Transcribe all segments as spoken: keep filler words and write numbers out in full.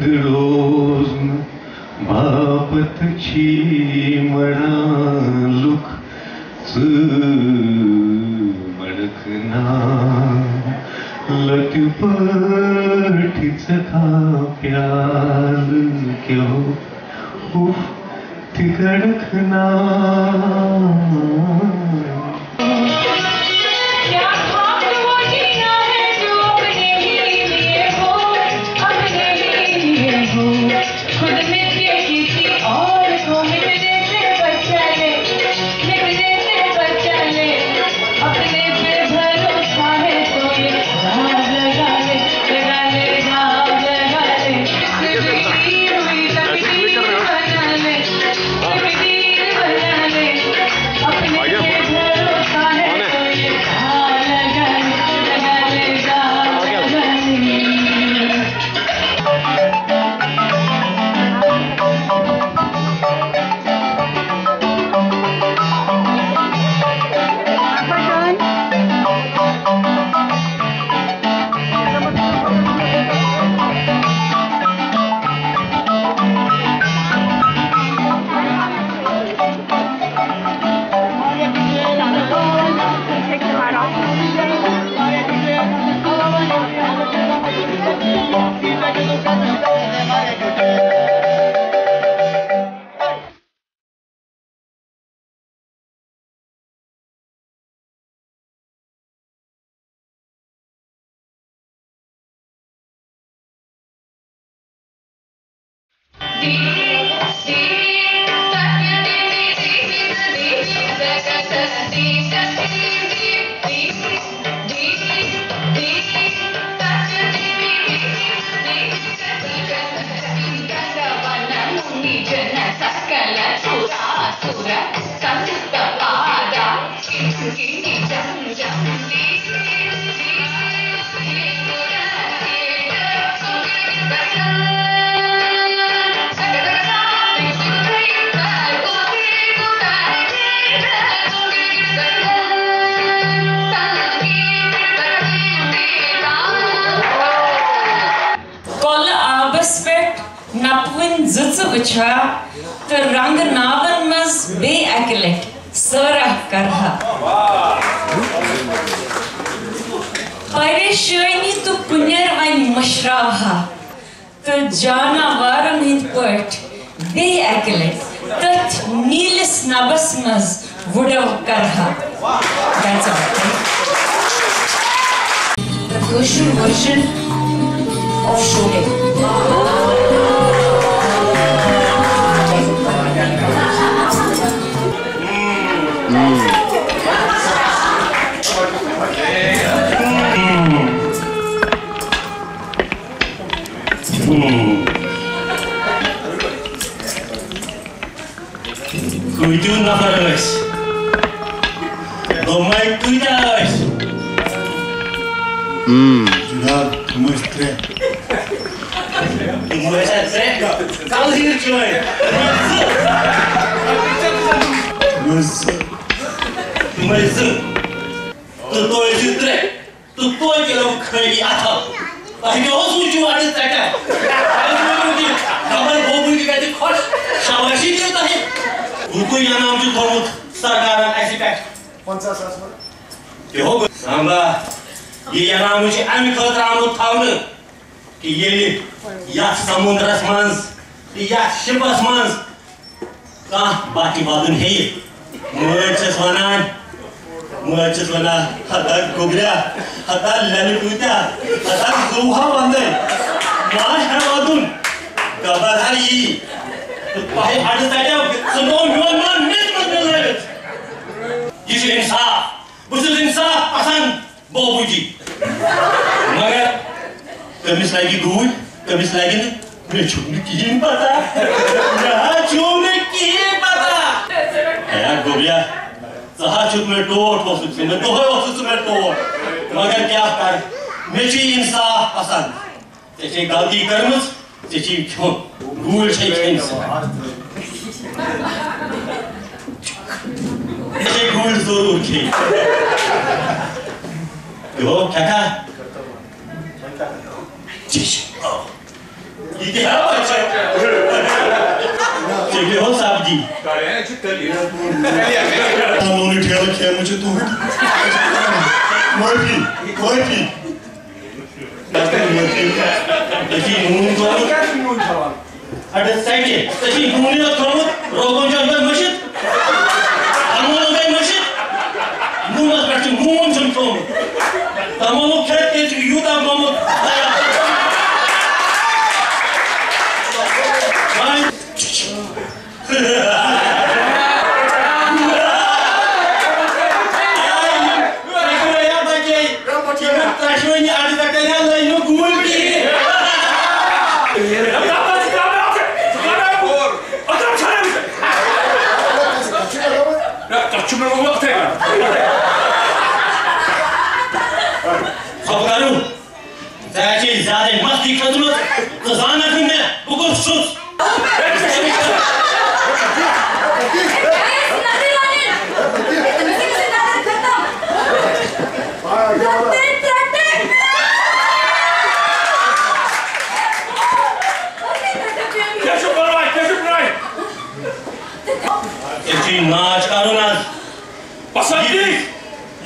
روزنہٕ باپتھ چھی مران لُکھ۔ ژٕ مَرَکھ نا لَتہِ پٲٹھۍ، ژٕ کھا پیالہٕ کیو اُف تہِ کَڑَکھ نا۔ کیا خواب وہ جینا ہے جو اپنے ہی لیے ہو، اپنے ہی لیے ہو؟ خود مٹے کسی اور کو مٹنے سے بچا لے، مٹنے سے بچا لے۔ اپنے پہ بھروسہ ہے تو یہ داغ لگا لے، لگا لے، داغ لگا لے۔ اس بکھری ہوئی تقدیر بنا لے، تقدیر بنا لے۔ اپنے پہ بھروسہ ہے تو یہ داغ لگا لے، لگا لے، داغ لگا لے۔ کۄلہٕ آبس پٮ۪ٹھ نپوٕنۍ زٕژٕ وٕچھا تہٕ رنٛگ ناون منٛز بیٚیہِ اکہِ لٹہِ سٲرا کرہا۔ پریشٲنی تہٕ کُنٮ۪ر وۄنۍ مٔشراوہا تہٕ جاناوارن ہٕنٛدۍ پٲٹھۍ بیٚیہِ اکہِ لٹہِ تٔتھۍ نیٖلِس نبس منٛز وُڈو کرہا۔ That's all. The Kashmir version of Sholay. کۭتیو نفر ٲسۍ؟ دوٚپمَے، کۭتیٛاہ ٲسۍ؟ جناب، تِم ٲسۍ ترٛےٚ۔ تِم ٲسۍ اَتھ ترٛےٚ؟ کَلہٕ ہیٖر چٲنۍ۔ تِم ٲسۍ زٕ۔ تِم ٲسۍ زٕ۔ تِم ٲسۍ زٕ۔ تہٕ تُہۍ ٲسِو ترٛےٚ۔ تہٕ توتہِ ٲو خٲلی اَتھو۔ تۄہہِ کیٛاہ اوس وٕچھِو اَتہِ ژَٹان؟ تۄہہِ اوس وٕچھِو کہِ خبر بوبوٗ تہِ گژھِ خۄش، شاباشی دِیِو تۄہہِ۔ وۄنۍ کُے انعام چھُ تھوٚومُت سرکارن اَسہِ پٮ۪ٹھ؟ پنٛژاہ ساس ما؟ تہِ ہوو سامبا، یہِ انعام چھُ اَمہِ خٲطرٕ آمُت تھاونہٕ کہِ ییٚلہِ یَتھ سمُندرس منٛز تہٕ یَتھ شِپس منٛز کانٛہہ باتھِ واتُن ہیٚیہِ۔ مٲلۍ چھَس وَنان، مٲلۍ چھَس وَنان، "ہتا گوٚبریا، ہتا لَلہِ کۭتیٛاہ، ہتا زُوہا وَندَے، ما چھا واتُن؟ گبر ہا یی۔ تہٕ تۄہہِ اَڈٕ ژَٹیو، سُہ گوٚو میون مان مِتھ منٛز مِلٲوِتھ۔ یہِ چھُ اِنصاف۔ بہٕ چھُس اِنصاف پسنٛد۔" بوبو جی۔ مگر کٔمِس لگہِ گوٗلۍ، کٔمِس لگہِ نہٕ، مےٚ چھُم نہٕ کِہیٖنۍ پتہ۔ مےٚ ہا چھُم نہٕ کِہیٖنۍ پتہ۔ ہے گوٚبریا، ژٕ ہا چھُکھ مےٚ ٹوٹھ اوسُکھ ژٕ مےٚ، دۄہے اوسُکھ ژٕ مےٚ ٹوٹھ۔ مگر کیٛاہ کرٕ، مےٚ چھُ انصاف پسنٛد۔ ژےٚ چھے غلطی کٔرمٕژ، ژےٚ چھے کھیوٚن۔ گوٗلۍ چھے کھیٚنۍ ژےٚ۔ ژےٚ چھے گوٗلۍ ضروٗر کھیٚنۍ۔ یو، کھٮ۪کھا؟ چش۔ یہِ تہِ ہا بچہِ۔ ژےٚ بیٚہو سبزی۔ تمونی ٹھیلہٕ کھیمٕژ چھِ تُہُنٛد۔ معٲفی، معٲفی۔ ژےٚ چھُے نوٗن تھوٚومُت۔ اَدٕ ژےٚ کیٛاہ؟ ژےٚ چھُے نوٗنٕے یوت تھوٚومُت، روغن چھُ اَتھ منٛز مٔشِتھ۔ تمولُک گٔے مٔشِتھ۔ نوٗنَس پٮ۪ٹھ چھُ نوٗن چھُنہٕ تھوٚومُت۔ تمولُک کھٮ۪تھ تہِ چھُ یوٗتاہ گوٚمُت۔ وۄنۍ ژٕ ہا چھے زیادَے مستی کھٔژمٕژ۔ ژٕ زانکھ نہٕ مےٚ، بہٕ کُس چھُس؟ کیٛاہ چھُ پرواے؟ کیٛاہ چھُ پرواے؟ ژےٚ چھُے ناچ کرُن آز۔ بس حظ ٹھیٖک۔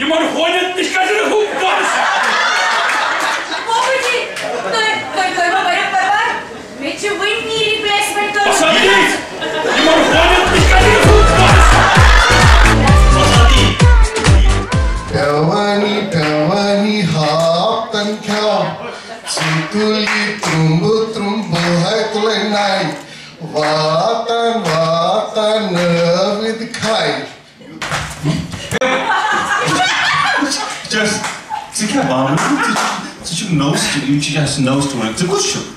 یِمن ہونٮ۪ن نِش کَتہِ چھُنہٕ ہُہ بس؟ بابا جی، تُہۍ، تُہۍ، تُہۍ مہ بٔرِو پرواے۔ مےٚ چھِ وٕنی replacement کٔرمٕژ۔ بس حظ ٹھیٖک۔ یِمن ہونٮ۪ن نِش کَتہِ چھُنہٕ ہُہ بس؟ بس حظ ٹھیٖک۔ پیوانی، پیوانی، ہاپتن کھیو۔ سُہ تُلی ترُمبہٕ، ترُمبہٕ ہے تُلے ناے۔ واتن، واتن، نٲوِد کھاے۔ Just، ژٕ کیٛاہ بامبرُن؟ ژٕ چھُکھ، ژٕ چھُکھ نوٚو stu-، یِم چھِ اَسہِ نوٚو student۔ ژٕ کُس چھُکھ؟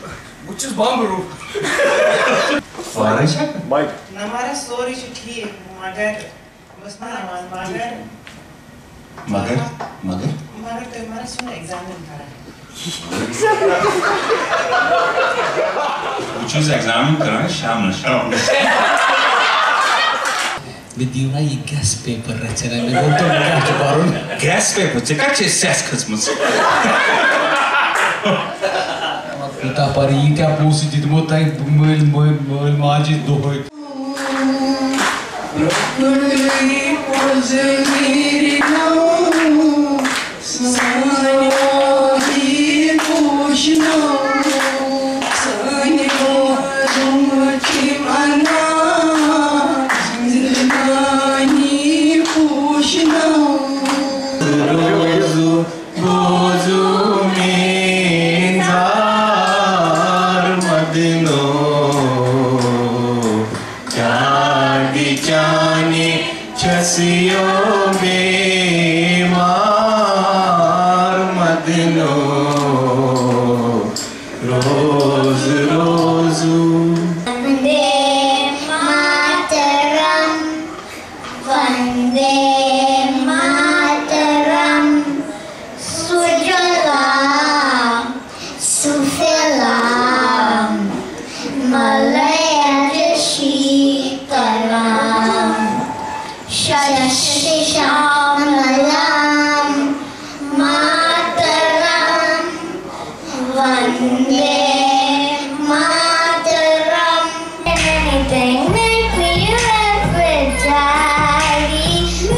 بہٕ چھُس بامبرُن۔ فارغ چھا؟ نہ، مگر سورُے چھُ ٹھیٖک، مگر بہٕ ٲسٕس وَنان، مگر، مگر، مگر؟ مگر تُہۍ ما ٲسِو نہٕ examine کران؟ بہٕ چھُس examine کران شامنس، شامنس۔ مےٚ دِیِو نا یہِ guess paper رژھِ ہنا، مےٚ دوٚپ تۄہہِ مےٚ کیٛاہ چھُ پَرُن۔ Guess paper؟ ژےٚ کَتہِ چھےٚ سٮ۪کھ کھٔژمٕژ؟ کوٗتاہ پَرٕ، ییٖتیٛاہ پونٛسہٕ دِتمو تۄہہِ مٲلۍ، مٲلۍ، مٲلۍ ماجہِ دۄہَے۔ روزو بوزو میزار مدنو، چاندی چانی چسیو بیمار مدنو، روز روزو۔ وندے ماترم، وندے ماترم۔ سجلا سفلام ملیا شیتلام، Shashi شاملام Mataram, Vande Mataram. Anything, make me your Aphrodite,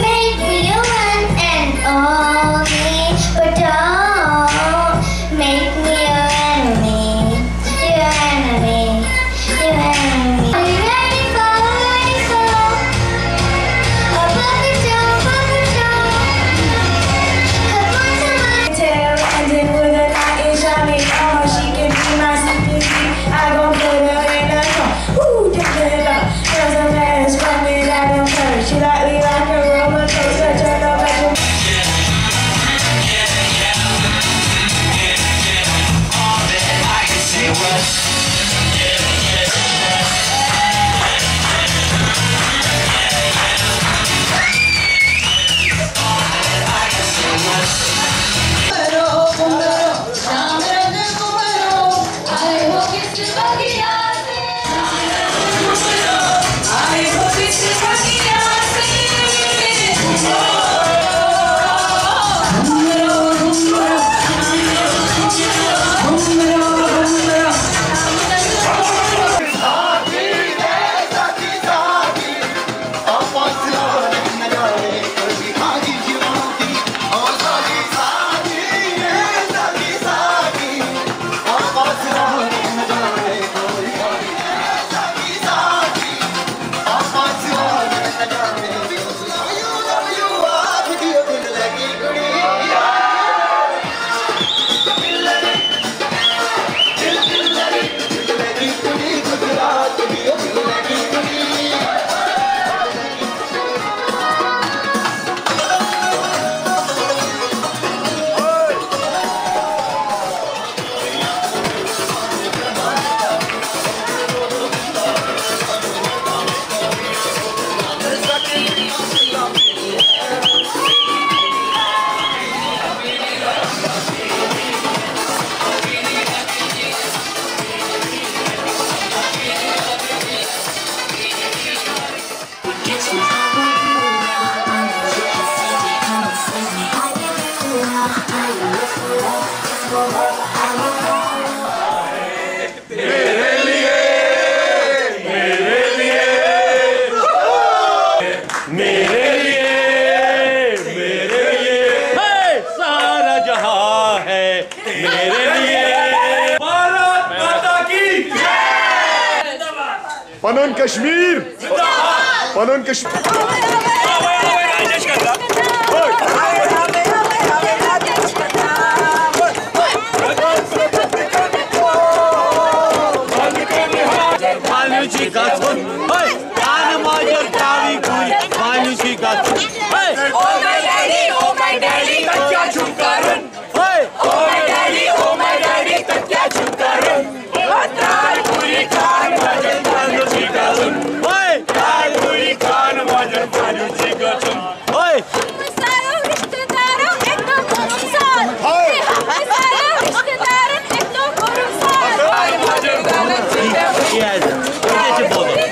make me your one and only, but don't make me your enemy, your enemy, your enemy. Are you ready for, ready for a puppet show, puppet show? Come on, come on. Tail ending with a knot in Shami. Oh, she can be my मेरे लिए, मेरे लिए, मेरे लिए, मेरे लिए, हे, सारा जहां है मेरे लिए। भारत माता की जय। پنُن کشمیر۔ پنُن کشمیر۔ مالیُن چھُ گژھُن۔ ہے، کانہٕ ماجر تراوٕنۍ گُرۍ۔ مالیُن چھُ گژھُن۔ ہے۔ Oh my daddy, oh my daddy، تۄہہِ کیٛاہ چھُو کرُن؟ ہے۔ Oh my daddy, oh my daddy، تۄہہِ کیٛاہ چھُو کرُن؟ ترٛاو گُرۍ کانہٕ ماجر، مالیُن چھُ گژھُن۔ ہے۔ ترٛاو گُرۍ کانہٕ ماجر، مالیُن چھُ گژھُن۔ ہے۔ ہمسایو رشتہٕ دارو اَکہِ دۄہ کوٚرُم سال۔ ہے۔ ہمسایو رشتہٕ دارن اَکہِ دۄہ کوٚرُم سال۔ کیٛازِ؟ ژٕ کیٛازِ چھِ بولان؟